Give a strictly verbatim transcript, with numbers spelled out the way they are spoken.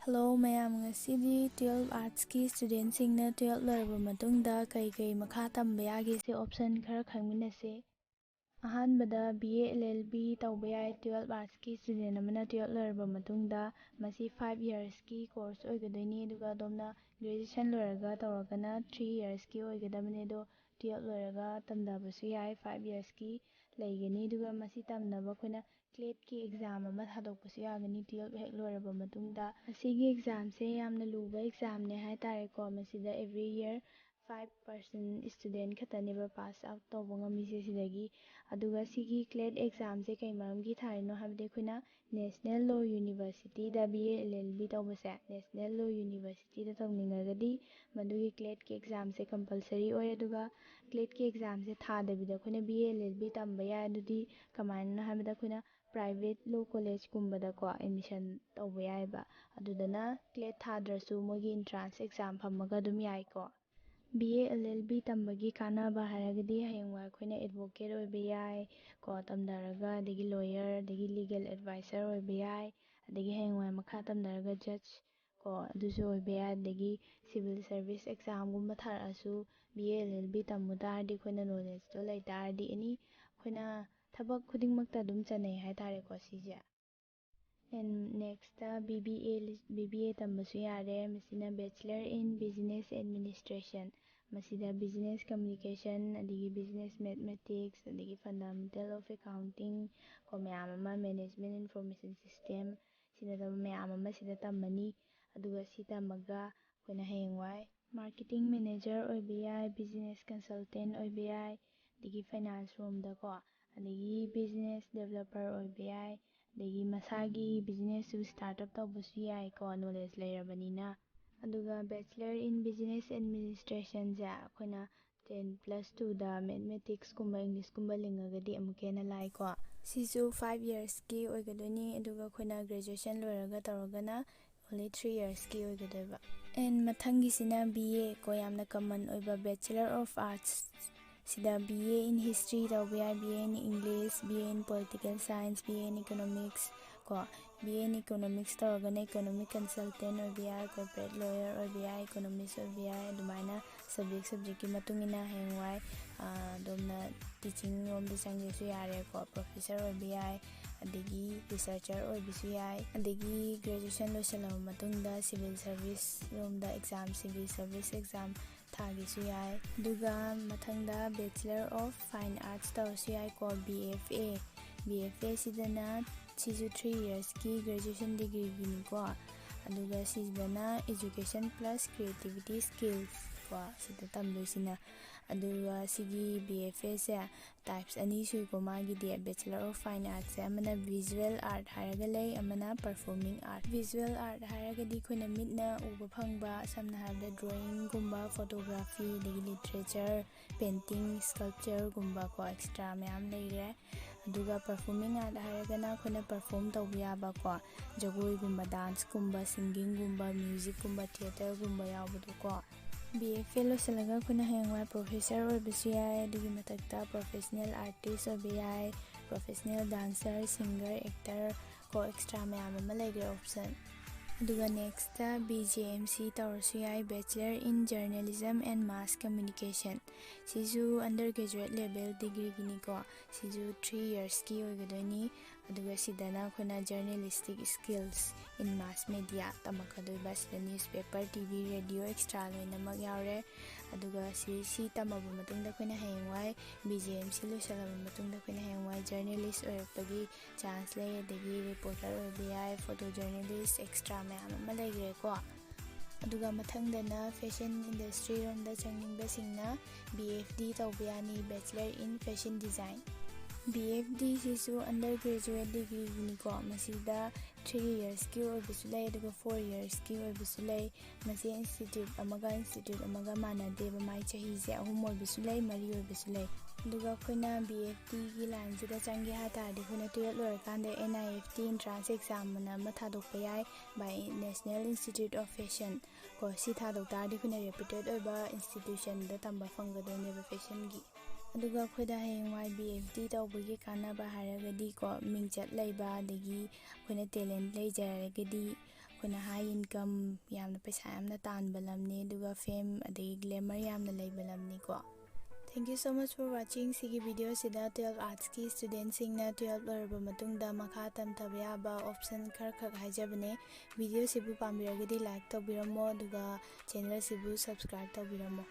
Hello ꯃꯌꯥꯝ, ꯉꯁꯤꯗꯤ twelve ꯑꯥꯔꯠꯁꯀꯤ ꯁ꯭ꯇꯨꯗꯦꯟꯁꯤꯡꯅ ꯇꯨꯌꯦꯜꯞ ꯂꯣꯏꯔꯕ ꯃꯇꯨꯡꯗ ꯀꯩ ꯀꯩ ꯃꯈꯥ ꯇꯝꯕ ꯌꯥꯒꯦ ꯁꯤ ꯑꯣꯞꯁꯟ ꯈꯔ ꯈꯪꯃꯤꯟꯅꯁꯤ꯫ ꯑꯍꯥꯟꯕꯗ B A L L B ꯇꯧꯕ ꯌꯥꯏ꯫ ꯇꯨꯌꯦꯜꯞ ꯑꯥꯔꯠꯁꯀꯤ ꯁ꯭ꯇꯨꯗꯦꯟ ꯑꯃꯅ ꯇꯨꯌꯦꯜꯞ ꯂꯣꯏꯔꯕ ꯃꯇꯨꯡꯗ ꯃꯁꯤ ꯐꯥꯏꯚ ꯌꯔꯁꯀꯤ ꯀꯣꯔꯁ ꯑꯣꯏꯒꯗꯣꯏꯅꯤ, ꯑꯗꯨꯒ ꯑꯗꯣꯝꯅ ꯒ꯭ꯔꯦꯖꯨꯑꯦꯁꯟ ꯂꯣꯏꯔꯒ ꯇꯧꯔꯒꯅ ꯊ꯭ꯔꯤ ꯌꯔꯁꯀꯤ ꯑꯣꯏꯒꯗꯕꯅꯤ꯫ ꯑꯗꯣ ꯇꯨꯌꯦꯜꯞ ꯂꯣꯏꯔꯒ ꯇꯝꯊꯕꯁꯨ ꯌꯥꯏ, ꯐꯥꯏꯚ ꯌꯔꯁꯀꯤ ꯂꯩꯒꯅꯤ꯫ ꯑꯗꯨꯒ ꯃꯁꯤ ꯇꯝꯅꯕ ꯑꯩꯈꯣꯏꯅ ꯀ꯭ꯂꯦꯠꯀꯤ ꯑꯦꯛꯖꯥꯝ ꯑꯃ ꯊꯥꯗꯣꯛꯄꯁꯨ ꯌꯥꯒꯅꯤ ꯇꯨꯌꯦꯜꯞ ꯍꯦꯛ ꯂꯣꯏꯔꯕ ꯃꯇꯨꯡꯗ꯫ ꯑꯁꯤꯒꯤ ꯑꯦꯛꯖꯥꯝꯁꯦ ꯌꯥꯝꯅ ꯂꯨꯕ ꯑꯦꯛꯖꯥꯝꯅꯦ ꯍꯥꯏ ꯇꯥꯔꯦꯀꯣ꯫ ꯃꯁꯤꯗ every year five percent student ꯈꯛꯇꯅꯦꯕ ꯄꯥꯁ ꯑꯥꯎꯠ ꯇꯧꯕ ꯉꯝꯃꯤꯁꯦ ꯁꯤꯗꯒꯤ꯫ ꯑꯗꯨꯒ ꯁꯤꯒꯤ ꯀ꯭ꯂꯦꯠ ꯑꯦꯛꯖꯥꯝꯁꯦ ꯀꯩ ꯃꯔꯝꯒꯤ ꯊꯥꯔꯤꯅꯣ ꯍꯥꯏꯕꯗꯤ ꯑꯩꯈꯣꯏꯅ ꯅꯦꯁꯅꯦꯜ ꯂꯣ ꯌꯨꯅꯤꯚꯔꯁꯤꯇꯤꯗ B A L L B ꯇꯧꯕꯁꯦ, ꯅꯦꯁꯅꯦꯜ ꯂꯣ ꯌꯨꯅꯤꯚꯔꯁꯤꯇꯤꯗ ꯇꯧꯅꯤꯡꯉꯒꯗꯤ ꯃꯗꯨꯒꯤ ꯀ꯭ꯂꯦꯠꯀꯤ ꯑꯦꯛꯖꯥꯝꯁꯦ ꯀꯝꯄꯜꯁꯔꯤ ꯑꯣꯏ꯫ ꯑꯗꯨꯒ ꯀ꯭ꯂꯦꯠꯀꯤ ꯑꯦꯛꯖꯥꯝꯁꯦ ꯊꯥꯗꯕꯤꯗ ꯑꯩꯈꯣꯏꯅ B A L L B ꯇꯝꯕ ꯌꯥꯏ꯫ ꯑꯗꯨꯗꯤ ꯀꯃꯥꯏꯅꯅꯣ ꯍꯥꯏꯕꯗ ꯑꯩꯈꯣꯏꯅ ꯄ꯭ꯔꯥꯏꯚꯦꯠ ꯂꯣ ꯀꯣꯂꯦꯖꯀꯨꯝꯕꯗꯀꯣ ꯑꯦꯗꯃꯤꯁꯟ ꯇꯧꯕ ꯌꯥꯏꯑꯕ꯫ ꯑꯗꯨꯗꯅ ꯀ꯭ꯂꯦꯠ ꯊꯥꯗ꯭ꯔꯁꯨ ꯃꯣꯏꯒꯤ ꯑꯦꯟꯇ꯭ꯔꯥꯟꯁ ꯑꯦꯛꯖꯥꯝ ꯐꯝꯃꯒ ꯑꯗꯨꯝ ꯌꯥꯏꯀꯣ꯫ B A L L B ꯇꯝꯕꯒꯤ ꯀꯥꯟꯅꯕ ꯍꯥꯏꯔꯒꯗꯤ ꯍꯌꯦꯡꯋꯥꯏ ꯑꯩꯈꯣꯏꯅ ꯑꯦꯗꯚꯣꯀꯦꯠ ꯑꯣꯏꯕ ꯌꯥꯏ ꯀꯣ, ꯇꯝꯊꯔꯒ, ꯑꯗꯒꯤ ꯂꯣꯌꯔ, ꯑꯗꯒꯤ ꯂꯤꯒꯦꯜ ꯑꯦꯗꯚꯥꯏꯖꯔ ꯑꯣꯏꯕ ꯌꯥꯏ, ꯑꯗꯒꯤ ꯍꯌꯦꯡꯋꯥꯏ ꯃꯈꯥ ꯇꯝꯊꯔꯒ ꯖꯖ ꯀꯣ ꯑꯗꯨꯁꯨ ꯑꯣꯏꯕ ꯌꯥꯏ, ꯑꯗꯒꯤ ꯁꯤꯚꯤꯜ ꯁꯔꯚꯤꯁ ꯑꯦꯛꯖꯥꯝꯒꯨꯝꯕ ꯊꯥꯔꯛꯑꯁꯨ B A L L B ꯇꯝꯃꯨ ꯇꯥꯔꯗꯤ, ꯑꯩꯈꯣꯏꯅ ꯅꯣꯂꯦꯖꯇꯣ ꯂꯩ ꯇꯥꯔꯗꯤ ꯑꯦꯅꯤ ꯑꯩꯈꯣꯏꯅ ꯊꯕꯛ ꯈꯨꯗꯤꯡꯃꯛꯇ ꯑꯗꯨꯝ ꯆꯟꯅꯩ ꯍꯥꯏ ꯇꯥꯔꯦꯀꯣ ꯁꯤꯁꯦ꯫ And next B B A, B B A ꯇꯝꯕꯁꯨ ꯌꯥꯔꯦ꯫ ꯃꯁꯤꯅ Bachelor in Business Administration, ꯃꯁꯤꯗ ꯕꯤꯖꯤꯅꯦꯁ ꯀꯝꯃꯨꯅꯤꯀꯦꯁꯟ, ꯑꯗꯒꯤ ꯕꯤꯖꯤꯅꯦꯁ ꯃꯦꯊꯃꯦꯇꯤꯛꯁ, ꯑꯗꯒꯤ ꯐꯟꯗꯥꯃꯦꯟꯇꯦꯜ ꯑꯣꯐ ꯑꯦꯀꯥꯎꯟꯇꯤꯡ ꯀꯣ ꯃꯌꯥꯝ ꯑꯃ, ꯃꯦꯅꯦꯖꯃꯦꯟ ꯏꯟꯐꯣꯔꯃꯦꯁꯟ ꯁꯤꯁꯇꯦꯝ, ꯁꯤꯅꯆꯤꯡꯕ ꯃꯌꯥꯝ ꯑꯃ ꯁꯤꯗ ꯇꯝꯃꯅꯤ꯫ ꯑꯗꯨꯒ ꯁꯤ ꯇꯝꯃꯒ ꯑꯩꯈꯣꯏꯅ ꯍꯌꯦꯡꯋꯥꯏ ꯃꯥꯔꯀꯦꯇꯤꯡ ꯃꯦꯅꯦꯖꯔ ꯑꯣꯏꯕ ꯌꯥꯏ, ꯕꯤꯖꯤꯅꯦꯁ ꯀꯟꯁꯜꯇꯦꯟ ꯑꯣꯏꯕ ꯌꯥꯏ, ꯑꯗꯒꯤ ꯐꯥꯏꯅꯥꯟꯁ ꯔꯣꯝꯗꯀꯣ, ꯑꯗꯒꯤ ꯕꯤꯖꯤꯅꯦꯁ ꯗꯦꯕꯂꯞꯄꯔ ꯑꯣꯏꯕ ꯌꯥꯏ, ꯑꯗꯒꯤ ꯃꯁꯥꯒꯤ ꯕꯤꯖꯤꯅꯦꯁꯁꯨ ꯁ꯭ꯇꯥꯔꯠ ꯑꯞ ꯇꯧꯕꯁꯨ ꯌꯥꯏꯀꯣ, ꯅꯣꯂꯦꯖ ꯂꯩꯔꯕꯅꯤꯅ꯫ ꯑꯗꯨꯒ Bachelor in Business Administrationꯁꯦ ꯑꯩꯈꯣꯏꯅ ꯇꯦꯟ ꯄ꯭ꯂꯁ ꯇꯨꯗ ꯃꯦꯊꯃꯦꯇꯤꯛꯁꯀꯨꯝꯕ ꯏꯪꯂꯤꯁꯀꯨꯝꯕ ꯂꯤꯡꯉꯒꯗꯤ ꯑꯃꯨꯛꯀ ꯍꯦꯟꯅ ꯂꯥꯏꯀꯣ꯫ ꯁꯤꯁꯨ ꯐꯥꯏꯚ ꯌꯔꯁꯀꯤ ꯑꯣꯏꯒꯗꯣꯏꯅꯤ, ꯑꯗꯨꯒ ꯑꯩꯈꯣꯏꯅ ꯒ꯭ꯔꯦꯖꯨꯑꯦꯁꯟ ꯂꯣꯏꯔꯒ ꯇꯧꯔꯒꯅ only three yearsꯀꯤ ꯑꯣꯏꯒꯗꯣꯏꯕ꯫ ꯑꯦꯟ ꯃꯊꯪꯒꯤꯁꯤꯅ ꯕꯤ ꯑꯦ ꯀꯣ, ꯌꯥꯝꯅ ꯀꯃꯟ ꯑꯣꯏꯕ Bachelor of Arts꯫ ꯁꯤꯗ B A in History ꯇꯧꯕ ꯌꯥꯏ, B A in English, B A in Political Science, B A in Economics ꯀꯣ꯫ B A in Economics ꯇꯧꯔꯒꯅ Economic Consultant ꯑꯣꯏꯕ ꯌꯥꯏ, Corporate Lawyer ꯑꯣꯏꯕ ꯌꯥꯏ, Economist ꯑꯣꯏꯕ ꯌꯥꯏ꯫ ꯑꯗꯨꯃꯥꯏꯅ subject subjectꯀꯤ ꯃꯇꯨꯡ ꯏꯟꯅ ꯍꯌꯦꯡꯋꯥꯏ, ꯑ, ꯑꯗꯣꯝꯅ teaching ꯂꯣꯝꯗ ꯆꯪꯒꯦꯁꯨ ꯌꯥꯔꯦꯀꯣ, professor ꯑꯣꯏꯕ ꯌꯥꯏ, ꯑꯗꯒꯤ researcher ꯑꯣꯏꯕꯁꯨ ꯌꯥꯏ꯫ ꯑꯗꯒꯤ graduation ꯂꯣꯏꯁꯤꯜꯂꯕ ꯃꯇꯨꯡꯗ civil service ꯂꯣꯝꯗ exam, civil service exam ꯊꯥꯒꯦꯁꯨ ꯌꯥꯏ꯫ ꯑꯗꯨꯒ ꯃꯊꯪꯗ Bachelor of Fine Arts ꯇꯧꯔꯁꯨ ꯌꯥꯏꯀꯣ, B F A꯫ B F A ꯁꯤꯗꯅ ꯁꯤꯁꯨ three yearsꯀꯤ graduation degreeꯒꯤꯅꯤꯀꯣ꯫ ꯑꯗꯨꯒ ꯁꯤꯗꯅ Education plus Creativity Skills ꯀꯣ, ꯁꯤꯗ ꯇꯝꯗꯣꯏꯁꯤꯅ꯫ ꯑꯗꯨꯒ ꯁꯤꯒꯤ B F Aꯁꯦ types ꯑꯅꯤ ꯁꯨꯏꯀꯣ ꯃꯥꯒꯤꯗꯤ, Bachelor of Fine Artsꯁꯦ꯫ ꯑꯃꯅ visual art ꯍꯥꯏꯔꯒ ꯂꯩ, ꯑꯃꯅ performing art꯫ Visual art ꯍꯥꯏꯔꯒꯗꯤ ꯑꯩꯈꯣꯏꯅ ꯃꯤꯠꯅ ꯎꯕ ꯐꯪꯕ, ꯁꯝꯅ ꯍꯥꯏꯔꯕꯗ drawingꯒꯨꯝꯕ, photography, ꯑꯗꯒꯤ literature, painting, sculptureꯒꯨꯝꯕ ꯀꯣ, extra ꯃꯌꯥꯝ ꯂꯩꯔꯦ꯫ ꯑꯗꯨꯒ performing art ꯍꯥꯏꯔꯒꯅ ꯑꯩꯈꯣꯏꯅ perform ꯇꯧꯕ ꯌꯥꯕ ꯀꯣ, ꯖꯒꯣꯏꯒꯨꯝꯕ, danceꯀꯨꯝꯕ, singingꯒꯨꯝꯕ, musicꯀꯨꯝꯕ, theatreꯒꯨꯝꯕ ꯌꯥꯎꯕꯗꯣ ꯀꯣ꯫ B F A ꯂꯣꯏꯁꯤꯜꯂꯒ ꯑꯩꯈꯣꯏꯅ ꯍꯌꯦꯡꯋꯥꯏ professor ꯑꯣꯏꯕꯁꯨ ꯌꯥꯏ, ꯑꯗꯨꯒꯤ ꯃꯊꯛꯇ professional artist ꯑꯣꯏꯕ ꯌꯥꯏ, professional dancer, singer, actor ꯀꯣ, extra ꯃꯌꯥꯝ ꯑꯃ ꯂꯩꯈ꯭ꯔꯦ option꯫ ꯑꯗꯨꯒ next B J M C ꯇꯧꯔꯁꯨ ꯌꯥꯏ, Bachelor in Journalism and Mass Communication꯫ ꯁꯤꯁꯨ undergraduate level degreeꯒꯤꯅꯤꯀꯣ꯫ ꯁꯤꯁꯨ three yearsꯀꯤ ꯑꯣꯏꯒꯗꯣꯏꯅꯤ꯫ ꯑꯗꯨꯒ ꯁꯤꯗꯅ ꯑꯩꯈꯣꯏꯅ journalistic skills in mass media ꯇꯝꯃꯛꯀꯗꯣꯏꯕ꯫ ꯁꯤꯗ newspaper, T V, radio extra ꯂꯣꯏꯅꯃꯛ ꯌꯥꯎꯔꯦ꯫ ꯑꯗꯨꯒ ꯁꯤ, ꯁꯤ ꯇꯝꯃꯕ ꯃꯇꯨꯡꯗ ꯑꯩꯈꯣꯏꯅ ꯍꯌꯦꯡꯋꯥꯏ B J M C ꯂꯣꯏꯁꯤꯜꯂꯕ ꯃꯇꯨꯡꯗ ꯑꯩꯈꯣꯏꯅ ꯍꯌꯦꯡꯋꯥꯏ journalist ꯑꯣꯏꯔꯛꯄꯒꯤ chance ꯂꯩ, ꯑꯗꯒꯤ reporter ꯑꯣꯏꯕ ꯌꯥꯏ, photo journalist, extra ꯃꯌꯥꯝ ꯑꯃ ꯂꯩꯈ꯭ꯔꯦꯀꯣ꯫ ꯑꯗꯨꯒ ꯃꯊꯪꯗꯅ fashion industry ꯔꯣꯝꯗ ꯆꯪꯅꯤꯡꯕꯁꯤꯡꯅ B F D ꯇꯧꯕ ꯌꯥꯅꯤ, Bachelor in Fashion Design꯫ B F D ꯁꯤꯁꯨ undergraduate degreeꯒꯤꯅꯤꯀꯣ꯫ ꯃꯁꯤꯗ three yearsꯀꯤ ꯑꯣꯏꯕꯁꯨ ꯂꯩ, ꯑꯗꯨꯒ four yearsꯀꯤ ꯑꯣꯏꯕꯁꯨ ꯂꯩ꯫ ꯃꯁꯤ institute ꯑꯃꯒ institute ꯑꯃꯒ ꯃꯥꯟꯅꯗꯦꯕ, ꯃꯥꯏ ꯆꯍꯤꯁꯦ ꯑꯍꯨꯝ ꯑꯣꯏꯕꯁꯨ ꯂꯩ, ꯃꯔꯤ ꯑꯣꯏꯕꯁꯨ ꯂꯩ꯫ ꯑꯗꯨꯒ ꯑꯩꯈꯣꯏꯅ B F Dꯒꯤ lineꯁꯤꯗ ꯆꯪꯒꯦ ꯍꯥꯏ ꯇꯥꯔꯗꯤ ꯑꯩꯈꯣꯏꯅ twelve ꯂꯣꯏꯔꯀꯥꯟꯗ N I F T entrance exam ꯑꯅ ꯑꯃ ꯊꯥꯗꯣꯛꯄ ꯌꯥꯏ, by National Institute of Fashion ꯀꯣ꯫ ꯁꯤ ꯊꯥꯗꯣꯛ ꯇꯥꯔꯗꯤ ꯑꯩꯈꯣꯏꯅ reputed ꯑꯣꯏꯕ institutionꯗ ꯇꯝꯕ ꯐꯪꯒꯗꯣꯏꯅꯦꯕ fashionꯒꯤ꯫ ꯑꯗꯨꯒ ꯑꯩꯈꯣꯏꯗ ꯍꯌꯦꯡꯋꯥꯏ B F D ꯇꯧꯕꯒꯤ ꯀꯥꯟꯅꯕ ꯍꯥꯏꯔꯒꯗꯤꯀꯣ, ꯃꯤꯡꯆꯠ ꯂꯩꯕ, ꯑꯗꯒꯤ ꯑꯩꯈꯣꯏꯅ talent ꯂꯩꯖꯔꯒꯗꯤ ꯑꯩꯈꯣꯏꯅ high income, ꯌꯥꯝꯅ ꯄꯩꯁꯥ ꯌꯥꯝꯅ ꯇꯥꯟꯕ ꯂꯝꯅꯤ, ꯑꯗꯨꯒ fame ꯑꯗꯒꯤ glamour ꯌꯥꯝꯅ ꯂꯩꯕ ꯂꯝꯅꯤꯀꯣ꯫ Thank you so much for watching꯫ ꯁꯤꯒꯤ video ꯁꯤꯗ twelve arts ꯀꯤ student ꯁꯤꯡꯅ twelve ꯂꯣꯏꯔꯕ ꯃꯇꯨꯡꯗ ꯃꯈꯥ ꯇꯝꯊꯕ ꯌꯥꯕ option ꯈꯔ ꯈꯛ ꯍꯥꯏꯖꯕꯅꯦ꯫ Video ꯁꯤꯕꯨ ꯄꯥꯝꯕꯤꯔꯒꯗꯤ like ꯇꯧꯕꯤꯔꯝꯃꯣ, ꯑꯗꯨꯒ channel ꯁꯤꯕꯨ subscribe ꯇꯧꯕꯤꯔꯝꯃꯣ꯫